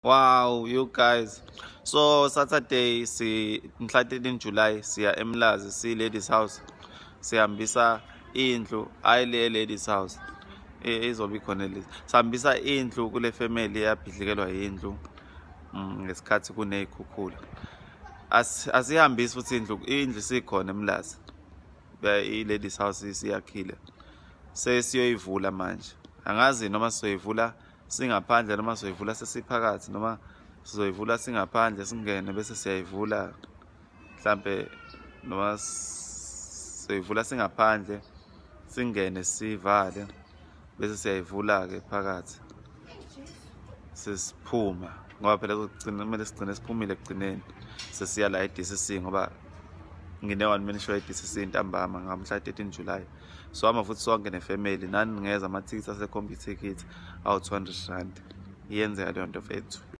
Wow, you guys. So Saturday si mhla 13 July siya eMlazi, si ladies house. Sihambisa indlu, hayi le ladies house. Izobe ikhona le. Sihambisa indlu kule family eyabhidlikelwa indlu ngesikhathi kunezikhukhula. Asihambisi futhi indlu, indlu sikhona eMlazi. I-ladies house siyakhile. Sesiyoyivula manje. Angazi noma sizoyivula singaphandle noma sizoyivula sesiphakathi, noma sizoyivula singaphandle singene bese siyayivula mhlambe, noma sizoyivula singaphandle singene sivale bese siyayivula ke phakathi sesiphuma, ngoba phela kugcina kumele sigcine siphumile ekugcineni sesiya la e-DCC, ngoba ngine one man show e-DCC ntambama ngamhla 13 July. So hamba futhi sonke nefamily nani, ningeza, amathikithi aseComputicket awu 200 rand. Iyenzeka leyo nto, mfethu.